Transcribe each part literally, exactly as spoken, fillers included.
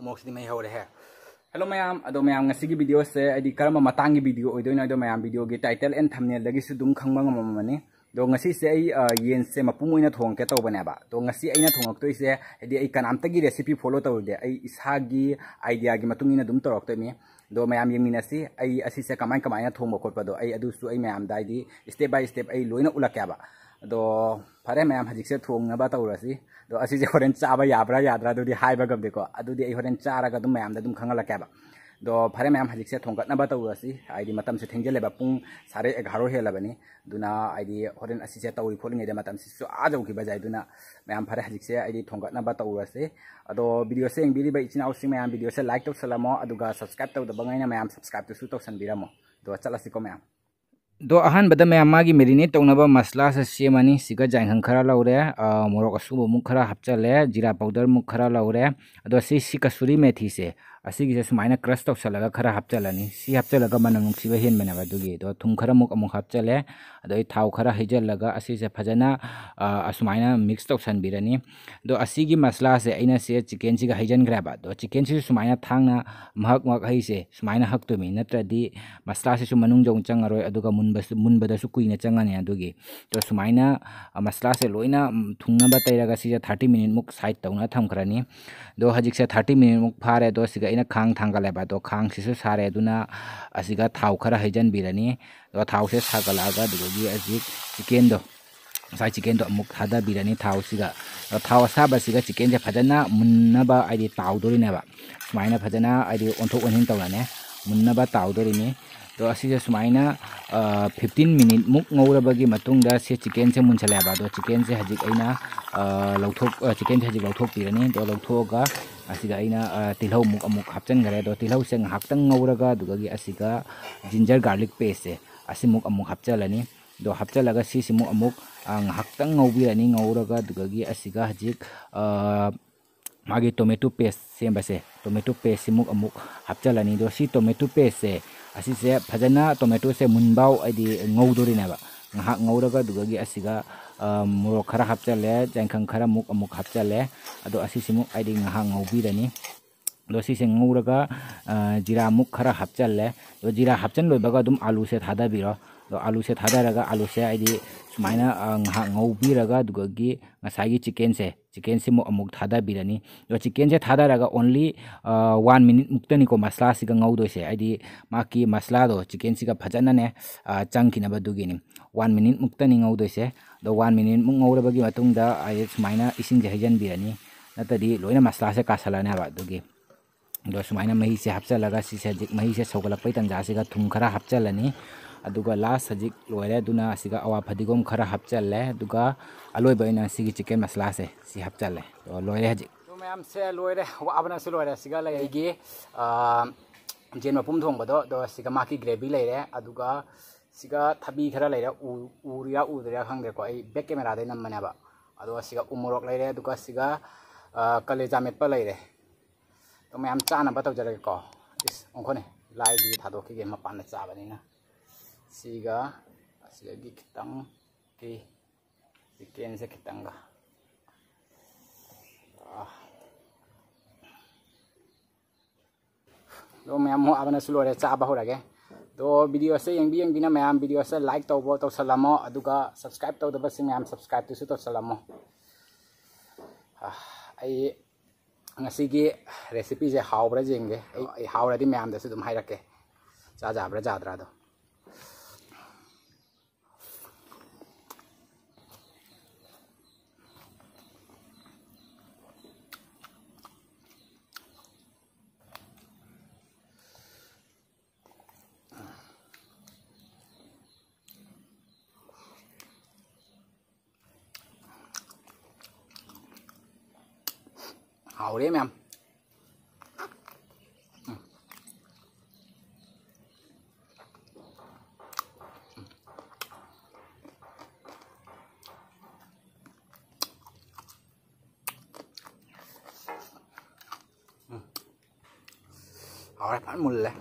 ꯃꯣꯔꯣꯛꯁꯤꯗꯤ ꯃꯩ ꯍꯧꯔꯦꯍꯦ꯫ Hello ꯃꯌꯥꯝ, ꯑꯗꯣ ꯃꯌꯥꯝ, ꯉꯁꯤꯒꯤ ꯚꯤꯗꯤꯑꯣꯁꯦ ꯍꯥꯏꯗꯤ ꯀꯔꯝꯕ ꯃꯇꯥꯡꯒꯤ ꯚꯤꯗꯤꯑꯣ ꯑꯣꯏꯗꯣꯏꯅꯣ, ꯑꯗꯣ ꯃꯌꯥꯝ, ꯚꯤꯗꯤꯑꯣꯒꯤ title and thumbnail ꯗꯒꯤꯁꯨ ꯑꯗꯨꯝ ꯈꯪꯕ ꯉꯝꯃꯝꯃꯅꯤ꯫ ꯑꯗꯣ ꯉꯁꯤꯁꯦ ꯑꯩ, ꯑ, ꯌꯦꯟꯁꯦ ꯃꯄꯨꯝ ꯑꯣꯏꯅ ꯊꯣꯡꯉꯛꯀꯦ ꯇꯧꯕꯅꯦꯕ꯫ ꯑꯗꯣ ꯉꯁꯤ ꯑꯩꯅ ꯊꯣꯡꯉꯛꯇꯣꯏꯁꯦ ꯍꯥꯏꯗꯤ ꯑꯩ ꯀꯅꯥꯝꯇꯒꯤ recipe follow ꯇꯧꯗꯦ, ꯑꯩ ꯏꯁꯥꯒꯤ idea ꯒꯤ ꯃꯇꯨꯡ ꯏꯟꯅ ꯑꯗꯨꯝ ꯇꯧꯔꯛꯇꯣꯏꯅꯤ꯫ ꯑꯗꯣ ꯃꯌꯥꯝ ꯌꯦꯡꯃꯤꯟꯅꯁꯤ ꯑꯩ ꯑꯁꯤꯁꯦ ꯀꯃꯥꯏ ꯀꯃꯥꯏꯅ ꯊꯣꯡꯕ ꯈꯣꯠꯄꯗꯣ, ꯑꯩ ꯑꯗꯨꯁꯨ ꯑꯩ ꯃꯌꯥꯝꯗ ꯍꯥꯏꯗꯤ step by step ꯑꯩ ꯂꯣꯏꯅ ꯎꯠꯂꯛꯀꯦꯕ꯫ ꯑꯗꯣ ꯐꯔꯦ ꯃꯌꯥꯝ, ꯍꯧꯖꯤꯛꯁꯦ ꯊꯣꯡꯅꯕ ꯇꯧꯔꯁꯤ꯫ ꯑꯗꯣ ꯑꯁꯤꯁꯦ ꯍꯣꯔꯦꯟ ꯆꯥꯕ ꯌꯥꯕ꯭ꯔꯥ ꯌꯥꯗ꯭ꯔꯥ ꯑꯗꯨꯗꯤ ꯍꯥꯏꯕ ꯉꯝꯗꯦꯀꯣ, ꯑꯗꯨꯗꯤ ꯑꯩ ꯍꯣꯔꯦꯟ ꯆꯥꯔꯒ ꯑꯗꯨꯝ ꯃꯌꯥꯝꯗ ꯑꯗꯨꯝ ꯈꯪꯍꯜꯂꯛꯀꯦꯕ꯫ ꯑꯗꯣ ꯐꯔꯦ ꯃꯌꯥꯝ, ꯍꯧꯖꯤꯛꯁꯦ ꯊꯣꯡꯒꯠꯅꯕ ꯇꯧꯔꯁꯤ, ꯍꯥꯏꯗꯤ ꯃꯇꯝꯁꯦ ꯊꯦꯡꯖꯤꯜꯂꯦꯕ, ꯄꯨꯡ ꯁꯥꯔꯦ ꯑꯦꯒꯥꯔꯣ ꯍꯦꯜꯂꯕꯅꯤ꯫ ꯑꯗꯨꯅ ꯍꯥꯏꯗꯤ ꯍꯣꯔꯦꯟ ꯑꯁꯤꯁꯦ ꯇꯧꯔꯤ ꯈꯣꯠꯂꯤꯉꯩꯗ ꯃꯇꯝꯁꯤꯁꯨ ꯑꯥ ꯌꯧꯈꯤꯕ ꯌꯥꯏ꯫ ꯑꯗꯨꯅ ꯃꯌꯥꯝ, ꯐꯔꯦ, ꯍꯧꯖꯤꯛꯁꯦ ꯑꯩꯗꯤ ꯊꯣꯡꯒꯠꯅꯕ ꯇꯧꯔꯁꯤ꯫ ꯑꯗꯣ ꯚꯤꯗꯤꯑꯣꯁꯦ ꯌꯦꯡꯕꯤꯔꯤꯕ ꯏꯆꯤꯟ ꯏꯅꯥꯎꯁꯤꯡ ꯃꯌꯥꯝ, ꯚꯤꯗꯤꯑꯣꯁꯦ like ꯇꯧꯁꯜꯂꯝꯃꯣ, ꯑꯗꯨꯒ subscribe ꯇꯧꯗꯕꯉꯩꯅ ꯃꯌꯥꯝ subscribe ꯇꯨꯁꯨ ꯇꯧꯁꯟꯕꯤꯔꯝꯃꯣ꯫ ꯑꯗꯣ ꯆꯠꯂꯁꯤꯀꯣ ꯃꯌꯥꯝ꯫ ꯑꯗꯣ ꯑꯍꯥꯟꯕꯗ ꯃꯌꯥꯝ ꯃꯥꯒꯤ marinate ꯇꯧꯅꯕ ꯃꯁꯂꯥꯁꯦ ꯁꯦꯝꯃꯅꯤ꯫ ꯁꯤꯒ ꯖꯥꯏꯈꯪ ꯈꯔ ꯂꯧꯔꯦ, ꯑ, ꯃꯣꯔꯣꯛ ꯑꯁꯨꯕ ꯑꯃꯨꯛ ꯈꯔ ꯍꯥꯞꯆꯜꯂꯦ, ꯖꯤꯔꯥ powder ꯑꯃꯨꯛ ꯈꯔ ꯂꯧꯔꯦ꯫ ꯑꯗꯣ ꯁꯤ, ꯁꯤ ꯀꯁꯨꯔꯤ ꯃꯦꯊꯤꯁꯦ, ꯑꯁꯤꯒꯤꯁꯦ ꯁꯨꯃꯥꯏꯅ crush ꯇꯧꯁꯜꯂꯒ ꯈꯔ ꯍꯥꯞꯆꯜꯂꯅꯤ꯫ ꯁꯤ ꯍꯥꯞꯆꯜꯂꯒ ꯃꯅꯝ ꯅꯨꯡꯁꯤꯕ ꯍꯦꯟꯕꯅꯦꯕ ꯑꯗꯨꯒꯤ꯫ ꯑꯗꯣ ꯊꯨꯝ ꯈꯔ ꯑꯃꯨꯛ, ꯑꯃꯨꯛ ꯍꯥꯞꯆꯜꯂꯦ꯫ ꯑꯗꯣ ꯑꯩ ꯊꯥꯎ ꯈꯔ ꯍꯩꯖꯜꯂꯒ ꯑꯁꯤꯁꯦ ꯐꯖꯅ, ꯑ, ꯑꯁꯨꯃꯥꯏꯅ mix ꯇꯧꯁꯟꯕꯤꯔꯅꯤ꯫ ꯑꯗꯣ ꯑꯁꯤꯒꯤ ꯃꯁꯂꯥꯁꯦ ꯑꯩꯅ ꯁꯤ chickenꯁꯤꯒ ꯍꯩꯖꯟꯈ꯭ꯔꯦꯕ꯫ ꯑꯗꯣ chickenꯁꯤꯁꯨ ꯁꯨꯃꯥꯏꯅ ꯊꯥꯡꯅ ꯃꯍꯛ ꯃꯍꯛ ꯍꯩꯁꯦ ꯁꯨꯃꯥꯏꯅ ꯍꯛꯇꯣꯏꯃꯤ, ꯅꯠꯇ꯭ꯔꯗꯤ ꯃꯁꯂꯥꯁꯤꯁꯨ ꯃꯅꯨꯡ ꯌꯧꯅ ꯆꯪꯉꯔꯣꯏ, ꯑꯗꯨꯒ ꯃꯨꯟꯕꯁꯨ, ꯃꯨꯟꯕꯗꯁꯨ ꯀꯨꯏꯅ ꯆꯪꯉꯅꯤ꯫ ꯑꯗꯨꯒꯤ ꯑꯗꯣ ꯁꯨꯃꯥꯏꯅ, ꯑ, ꯃꯁꯂꯥꯁꯦ ꯂꯣꯏꯅ, ꯎꯝ, ꯊꯨꯡꯅꯕ ꯇꯩꯔꯒ ꯁꯤꯁꯦ thirty minute ꯃꯨꯛ side ꯇꯧꯅ ꯊꯝꯈ꯭ꯔꯅꯤ꯫ ꯑꯗꯣ ꯍꯧꯖꯤꯛꯁꯦ thirty minute ꯃꯨꯛ ꯐꯥꯔꯦ꯫ ꯑꯗꯣ ꯁꯤꯒ ꯑꯩꯅ ꯈꯥꯡ ꯊꯥꯡꯒꯠꯂꯦꯕ꯫ ꯑꯗꯣ ꯈꯥꯡꯁꯤꯁꯨ ꯁꯥꯔꯦ꯫ ꯑꯗꯨꯅ ꯑꯁꯤꯒ ꯊꯥꯎ ꯈꯔ ꯍꯩꯖꯟꯕꯤꯔꯅꯤ꯫ ꯑꯗꯣ ꯊꯥꯎꯁꯦ ꯁꯥꯒꯠꯂꯛꯑꯒ ꯑꯗꯨꯗꯒꯤ ꯍꯧꯖꯤꯛ chickenꯗꯣ, ꯉꯁꯥꯏ chickenꯗꯣ ꯑꯃꯨꯛ ꯊꯥꯗꯕꯤꯔꯅꯤ ꯊꯥꯎꯁꯤꯒ꯫ ꯑꯗꯣ ꯊꯥꯎ ꯑꯁꯥꯕꯁꯤꯒ chickenꯁꯦ ꯐꯖꯅ ꯃꯨꯟꯅꯕ ꯍꯥꯏꯗꯤ ꯇꯥꯎꯗꯣꯔꯤꯅꯦꯕ꯫ ꯁꯨꯃꯥꯏꯅ ꯐꯖꯅ ꯍꯥꯏꯗꯤ ꯑꯣꯟꯊꯣꯛ ꯑꯣꯟꯁꯤꯟ ꯇꯧꯔꯅꯤ, ꯃꯨꯟꯅꯕ ꯇꯥꯎꯗꯣꯔꯤꯅꯤ꯫ ꯑꯗꯣ ꯑꯁꯤꯁꯦ ꯁꯨꯃꯥꯏꯅ, ꯑ, fifteen minute ꯃꯨꯛ ꯉꯧꯔꯕꯒꯤ ꯃꯇꯨꯡꯗ ꯁꯤ chickenꯁꯦ ꯃꯨꯟꯁꯜꯂꯦꯕ꯫ ꯑꯗꯣ chickenꯁꯦ ꯍꯧꯖꯤꯛ ꯑꯩꯅ, ꯑ, ꯂꯧꯊꯣꯛ-, ꯑ, chickenꯁꯦ ꯍꯧꯖꯤꯛ ꯂꯧꯊꯣꯛꯄꯤꯔꯅꯤ꯫ ꯑꯗꯣ ꯂꯧꯊꯣꯛꯑꯒ ꯑꯁꯤꯗ ꯑꯩꯅ, ꯑ, ꯇꯤꯜꯍꯧ ꯑꯃꯨꯛ, ꯑꯃꯨꯛ ꯍꯥꯞꯆꯤꯟꯈ꯭ꯔꯦ꯫ ꯑꯗꯣ ꯇꯤꯜꯍꯧꯁꯦ ꯉꯥꯏꯍꯥꯛꯇꯪ ꯉꯧꯔꯒ ꯑꯗꯨꯗꯒꯤ ꯑꯁꯤꯒ ginger garlic pasteꯁꯦ ꯑꯁꯤꯃꯨꯛ ꯑꯃꯨꯛ ꯍꯥꯞꯆꯤꯜꯂꯅꯤ꯫ ꯑꯗꯣ ꯍꯥꯞꯆꯤꯜꯂꯒ ꯁꯤꯁꯤꯃꯨꯛ ꯑꯃꯨꯛ, ꯑ, ꯉꯥꯏꯍꯥꯛꯇꯪ ꯉꯧꯕꯤꯔꯅꯤ꯫ ꯉꯧꯔꯒ ꯑꯗꯨꯗꯒꯤ ꯑꯁꯤꯒ ꯍꯧꯖꯤꯛ, ꯑ, ꯃꯥꯒꯤ tomato paste ꯁꯦꯝꯕꯁꯦ, tomato pasteꯁꯤꯃꯨꯛ ꯑꯃꯨꯛ ꯍꯥꯞꯆꯤꯜꯂꯅꯤ꯫ ꯑꯗꯣ ꯁꯤ tomato pasteꯁꯦ, ꯑꯁꯤꯁꯦ ꯐꯖꯅ tomatoꯁꯦ ꯃꯨꯟꯕꯥꯎ ꯍꯥꯏꯗꯤ ꯉꯧꯗꯣꯔꯤꯅꯦꯕ꯫ ꯉꯥꯏꯍꯥꯛ ꯉꯧꯔꯒ ꯑꯗꯨꯗꯒꯤ ꯑꯁꯤꯒ, ꯑ, ꯃꯣꯔꯣꯛ ꯈꯔ ꯍꯥꯞꯆꯜꯂꯦ, ꯖꯥꯏꯈꯪ ꯈꯔ ꯑꯃꯨꯛ, ꯑꯃꯨꯛ ꯍꯥꯞꯆꯜꯂꯦ꯫ ꯑꯗꯣ ꯑꯁꯤꯁꯤꯃꯨꯛ ꯍꯥꯏꯗꯤ ꯉꯥꯏꯍꯥꯛ ꯉꯧꯕꯤꯔꯅꯤ꯫ ꯑꯗꯣ ꯁꯤꯁꯦ ꯉꯧꯔꯒ, ꯑ, ꯖꯤꯔꯥꯃꯨꯛ ꯈꯔ ꯍꯥꯞꯆꯜꯂꯦ꯫ ꯑꯗꯣ ꯖꯤꯔꯥ ꯍꯥꯞꯆꯟ ꯂꯣꯏꯕꯒ ꯑꯗꯨꯝ ꯑꯥꯂꯨꯁꯦ ꯊꯥꯗꯕꯤꯔꯣ꯫ ꯑꯗꯣ ꯑꯥꯂꯨꯁꯦ ꯊꯥꯗꯔꯒ ꯑꯥꯂꯨꯁꯦ ꯍꯥꯏꯗꯤ ꯁꯨꯃꯥꯏꯅ, ꯑ, ꯉꯥꯏꯍꯥꯛ ꯉꯧꯕꯤꯔꯒ ꯑꯗꯨꯒꯤ ꯉꯁꯥꯏꯒꯤ ꯆꯤꯛꯀꯦꯟꯁꯦ, ꯆꯤꯛꯀꯦꯟꯁꯤꯃꯨꯛ ꯑꯃꯨꯛ ꯊꯥꯗꯕꯤꯔꯅꯤ꯫ ꯑꯗꯣ ꯆꯤꯛꯀꯦꯟꯁꯦ ꯊꯥꯗꯔꯒ only, ꯑ, one minute ꯃꯨꯛꯇꯅꯤꯀꯣ ꯃꯁꯂꯥꯁꯤꯒ ꯉꯧꯗꯣꯏꯁꯦ꯫ ꯍꯥꯏꯗꯤ ꯃꯥꯒꯤ ꯃꯁꯂꯥꯗꯣ ꯆꯤꯛꯀꯦꯟꯁꯤꯒ ꯐꯖꯅꯅꯦ, ꯑ, ꯆꯪꯈꯤꯅꯕ ꯑꯗꯨꯒꯤꯅꯤ꯫ One minute ꯃꯨꯛꯇꯅꯤ ꯉꯧꯗꯣꯏꯁꯦ꯫ ꯑꯗꯣ one minute ꯃꯨꯛ ꯉꯧꯔꯕꯒꯤ ꯃꯇꯨꯡꯗ ꯑꯩ ꯁꯨꯃꯥꯏꯅ ꯏꯁꯤꯡꯁꯦ ꯍꯩꯖꯤꯟꯕꯤꯔꯅꯤ, ꯅꯠꯇ꯭ꯔꯗꯤ ꯂꯣꯏꯅ ꯃꯁꯂꯥꯁꯦ ꯀꯥꯁꯜꯂꯅꯦꯕ ꯑꯗꯨꯒꯤ꯫ ꯑꯗꯣ ꯁꯨꯃꯥꯏꯅ ꯃꯍꯤꯁꯦ ꯍꯥꯞꯆꯤꯜꯂꯒ ꯁꯤꯁꯦ ꯍꯧꯖꯤꯛ ꯃꯍꯤꯁꯦ ꯁꯧꯒꯠꯂꯛꯄꯩ ꯇꯥꯟꯖꯥꯁꯤꯒ ꯊꯨꯝ ꯈꯔ ꯍꯥꯞꯆꯤꯜꯂꯅꯤ꯫ ꯑꯗꯨꯒ last ꯍꯧꯖꯤꯛ ꯂꯣꯏꯔꯦ, ꯑꯗꯨꯅ ꯑꯁꯤꯒ ꯑꯋꯥ ꯐꯗꯤꯒꯣꯝ ꯈꯔ ꯍꯥꯞꯆꯤꯜꯂꯦ꯫ ꯑꯗꯨꯒ ꯑꯂꯣꯏꯕ ꯑꯣꯏꯅ ꯁꯤꯒꯤ ꯆꯤꯛꯀꯦꯟ ꯃꯁꯂꯥꯁꯦ ꯁꯤ ꯍꯥꯞꯆꯤꯜꯂꯦ꯫ ꯑꯗꯣ ꯂꯣꯏꯔꯦ ꯍꯧꯖꯤꯛ꯫ ꯑꯗꯣ ꯃꯌꯥꯝꯁꯦ ꯂꯣꯏꯔꯦ, ꯋꯥꯕꯅꯁꯨ ꯂꯣꯏꯔꯦ꯫ ꯁꯤꯒ ꯂꯩ ꯑꯩꯒꯤ, ꯑ, ꯌꯦꯟ ꯃꯄꯨꯝ ꯊꯣꯡꯕꯗꯣ, ꯑꯗꯣ ꯁꯤꯒ ꯃꯥꯒꯤ gravy ꯂꯩꯔꯦ꯫ ꯑꯗꯨꯒ ꯁꯤꯒ ꯊꯕꯤ ꯈꯔ ꯂꯩꯔꯦ꯫ ꯎ-, ꯎꯔꯤꯔꯥ ꯎꯗ꯭ꯔꯤꯔꯥ ꯈꯪꯗ꯭ꯔꯦꯀꯣ, ꯑꯩ back cameraꯗꯩ ꯅꯝꯕꯅꯦꯕ꯫ ꯑꯗꯣ ꯁꯤꯒ ꯎ ꯃꯣꯔꯣꯛ ꯂꯩꯔꯦ꯫ ꯑꯗꯨꯒ ꯁꯤꯒ, ꯑ, ꯀꯂꯦꯖꯥ ꯃꯦꯠꯄ ꯂꯩꯔꯦ꯫ ꯑꯗꯣ ꯃꯌꯥꯝ ꯆꯥꯅꯕ ꯇꯧꯖꯔꯒꯦꯀꯣ꯫ ꯏꯁ, ꯑꯣꯟꯈꯣꯅꯦ, ꯂꯥꯏꯒꯤ ꯊꯥꯗꯣꯛꯈꯤꯒꯦ, ꯃꯄꯥꯟꯗ ꯆꯥꯕꯅꯤꯅ꯫ ꯁꯤꯒ ꯑꯁꯤꯗꯒꯤ ꯈꯤꯇꯪ ꯀꯤ ꯆꯤꯛꯀꯦꯟꯁꯦ ꯈꯤꯇꯪꯒ꯫ ꯑꯥ꯫ ꯑꯗꯣ ꯃꯌꯥꯝ ꯋꯥꯕꯅꯁꯨ ꯂꯣꯏꯔꯦ, ꯆꯥꯕ ꯍꯧꯔꯒꯦ꯫ ꯑꯗꯣ videoꯁꯦ ꯌꯦꯡꯕꯤ ꯌꯦꯡꯕꯤꯅ ꯃꯌꯥꯝ videoꯁꯦ like ꯇꯧꯕ ꯇꯧꯁꯜꯂꯝꯃꯣ, ꯑꯗꯨꯒ subscribe ꯇꯧꯗꯕꯁꯤꯡ ꯃꯌꯥꯝ subscribeꯇꯨꯁꯨ ꯇꯧꯁꯜꯂꯝꯃꯣ꯫ ꯑꯥ, ꯑꯩ ꯉꯁꯤꯒꯤ recipeꯁꯦ ꯍꯥꯎꯕ꯭ꯔꯥ ꯌꯦꯡꯒꯦ꯫ ꯑꯩ, ꯑꯩ ꯍꯥꯎꯔꯗꯤ ꯃꯌꯥꯝꯗꯁꯨ ꯑꯗꯨꯝ ꯍꯥꯏꯔꯛꯀꯦ, ꯆꯥꯖꯕ꯭ꯔꯥ ꯆꯥꯗ꯭ꯔꯥꯗꯣ꯫ ꯍꯥꯎꯔꯦ ꯃꯌꯥꯝ꯫ ꯍꯥꯎꯔꯦ, ꯐꯖꯅ ꯃꯨꯜꯂꯦ꯫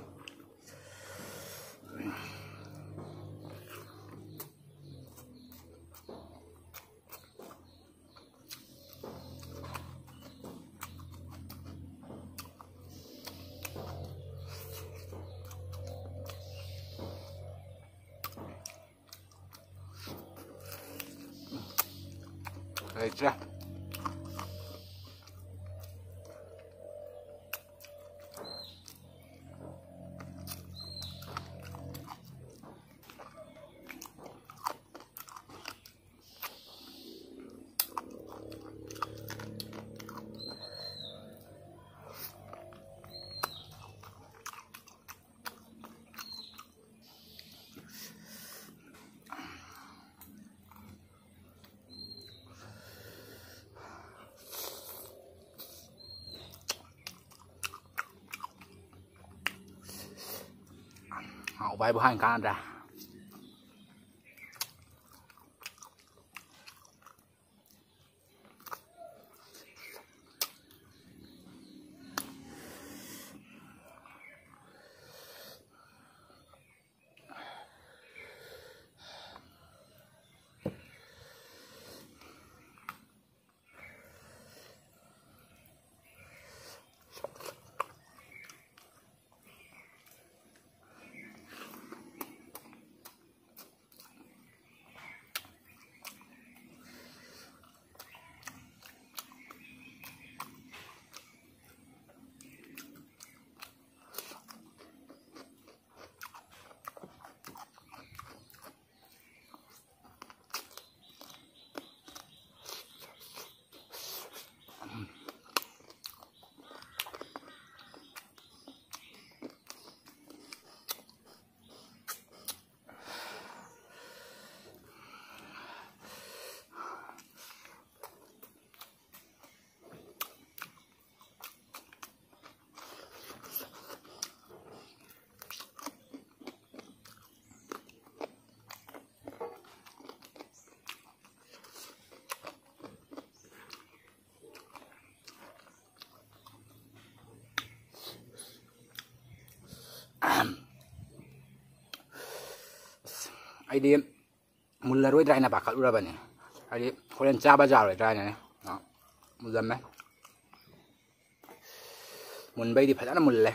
ꯂꯩꯇ꯭ꯔꯦ꯫ ꯍꯥꯎꯕ ꯍꯥꯏꯕꯨ ꯍꯥꯏꯅ ꯀꯥꯟꯅꯗ꯭ꯔꯦ꯫ ꯑꯩꯗꯤ ꯃꯨꯜꯂꯔꯣꯏꯗ꯭ꯔꯥ ꯍꯥꯏꯅ ꯄꯥꯈꯠꯂꯨꯔꯕꯅꯤ꯫ ꯍꯥꯏꯗꯤ ꯍꯣꯔꯦꯟ ꯆꯥꯕ ꯌꯥꯔꯣꯏꯗ꯭ꯔꯥ ꯍꯥꯏꯅꯅꯦ꯫ ꯑ, ꯃꯨꯜꯂꯝꯃꯦ꯫ ꯃꯨꯟꯕꯩꯗꯤ ꯐꯖꯅ ꯃꯨꯜꯂꯦ꯫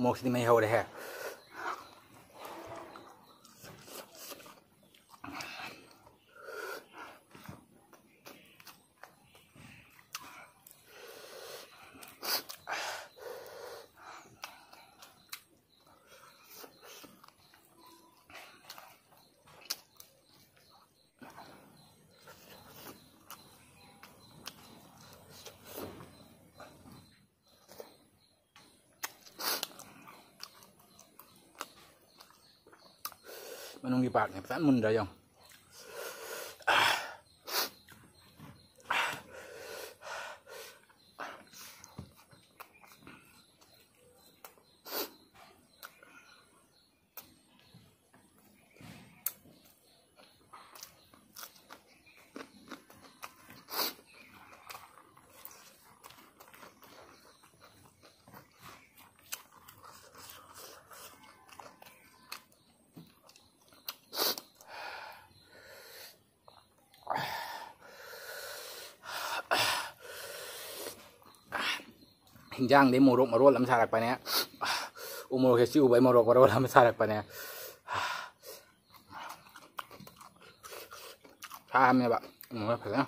ꯃꯣꯔꯣꯛꯁꯤꯗꯤ ꯃꯩ ꯍꯧꯔꯦꯍꯦ꯫ ꯃꯅꯨꯡꯒꯤ ꯄꯥꯔꯛꯅꯦ, ꯐꯖꯅ ꯃꯨꯟꯗ꯭ꯔꯥ ꯌꯦꯡꯉꯣ꯫ ꯍꯤꯟꯖꯥꯡꯗꯤ ꯃꯣꯔꯣꯛ ꯃꯔꯣꯜ ꯑꯃ ꯁꯥꯔꯛꯄꯅꯦ꯫ ꯎ ꯃꯣꯔꯣꯛꯁꯦ ꯆꯤꯛꯎꯕꯩ ꯃꯣꯔꯣꯛ ꯃꯔꯣꯜ ꯑꯃ ꯁꯥꯔꯛꯄꯅꯦ꯫ ꯁꯥꯕꯅꯦꯕ ꯎ ꯃꯣꯔꯣꯛ ꯐꯖꯅ꯫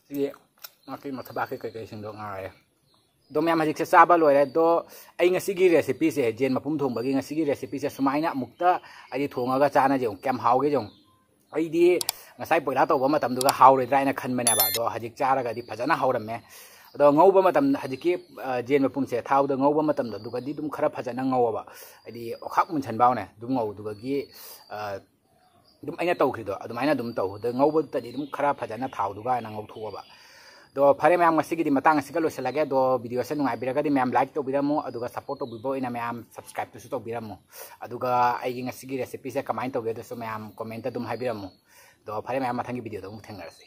ꯁꯤꯒꯤ ꯃꯥꯒꯤ ꯃꯊꯕꯥꯛꯀꯤ ꯀꯩꯀꯩꯁꯤꯡꯗꯣ ꯉꯥꯏꯔꯦ꯫ ꯑꯗꯣ ꯃꯌꯥꯝ, ꯍꯧꯖꯤꯛꯁꯦ ꯆꯥꯕ ꯂꯣꯏꯔꯦ꯫ ꯑꯗꯣ ꯑꯩ ꯉꯁꯤꯒꯤ recipeꯁꯦ, ꯖꯦꯟ ꯃꯄꯨꯝ ꯊꯣꯡꯕꯒꯤ ꯉꯁꯤꯒꯤ recipeꯁꯦ ꯁꯨꯃꯥꯏꯅ ꯑꯃꯨꯛꯇ ꯑꯩꯗꯤ ꯊꯣꯡꯉꯒ ꯆꯥꯅꯁꯦ, ꯌꯦꯡꯉꯨ ꯀꯌꯥꯝ ꯍꯥꯎꯒꯦ ꯌꯦꯡꯉꯨ꯫ ꯑꯩꯗꯤ ꯉꯁꯥꯏ ꯄꯣꯏꯂꯥ ꯇꯧꯕ ꯃꯇꯝꯗꯨꯒ ꯍꯥꯎꯔꯣꯏꯗ꯭ꯔꯥ ꯍꯥꯏꯅ ꯈꯟꯕꯅꯦꯕ, ꯑꯗꯣ ꯍꯧꯖꯤꯛ ꯆꯥꯔꯒꯗꯤ ꯐꯖꯅ ꯍꯧꯔꯝꯃꯦ꯫ ꯑꯗꯣ ꯉꯧꯕ ꯃꯇꯝ, ꯍꯧꯖꯤꯛꯀꯤ ꯑ, ꯖꯦꯟ ꯃꯄꯨꯝꯁꯦ ꯊꯥꯎꯗ ꯉꯧꯕ ꯃꯇꯝꯗ ꯑꯗꯨꯒꯗꯤ ꯑꯗꯨꯝ ꯈꯔ ꯐꯖꯅ ꯉꯧꯋꯣꯕ, ꯍꯥꯏꯗꯤ ꯑꯣꯈꯥꯛ ꯃꯨꯟꯁꯟꯕ ꯍꯧꯅꯦ ꯑꯗꯨꯝ ꯉꯧ꯫ ꯑꯗꯨꯒꯗꯤ ꯑ, ꯑꯗꯨꯝ ꯑꯩꯅ ꯇꯧꯈ꯭ꯔꯤꯗꯣ ꯑꯗꯨꯃꯥꯏꯅ ꯑꯗꯨꯝ ꯇꯧ꯫ ꯑꯗ ꯉꯧꯕꯗꯨꯗꯗꯤ ꯑꯗꯨꯝ ꯈꯔ ꯐꯖꯅ ꯊꯥꯎꯗꯨꯒ ꯍꯥꯟꯅ ꯉꯧꯊꯣꯛꯑꯕ꯫ ꯑꯗꯣ ꯐꯔꯦ ꯃꯌꯥꯝ, ꯉꯁꯤꯒꯤꯗꯤ ꯃꯇꯥꯡ ꯑꯁꯤꯒ ꯂꯣꯏꯁꯤꯜꯂꯒꯦ꯫ ꯑꯗꯣ videoꯁꯦ ꯅꯨꯡꯉꯥꯏꯕꯤꯔꯒꯗꯤ ꯃꯌꯥꯝ like ꯇꯧꯕꯤꯔꯝꯃꯨ, ꯑꯗꯨꯒ support ꯇꯧꯕꯤꯕ ꯑꯣꯏꯅ ꯃꯌꯥꯝ subscribeꯇꯨꯁꯨ ꯇꯧꯕꯤꯔꯝꯃꯨ꯫ ꯑꯗꯨꯒ ꯑꯩꯒꯤ ꯉꯁꯤꯒꯤ recipeꯁꯦ ꯀꯃꯥꯏꯅ ꯇꯧꯒꯦ ꯑꯗꯨꯁꯨ ꯃꯌꯥꯝ commentꯇ ꯑꯗꯨꯝ ꯍꯥꯏꯕꯤꯔꯝꯃꯨ꯫ ꯑꯗꯣ ꯐꯔꯦ ꯃꯌꯥꯝ, ꯃꯊꯪꯒꯤ videoꯗ ꯑꯃꯨꯛ ꯊꯦꯡꯅꯔꯁꯤ꯫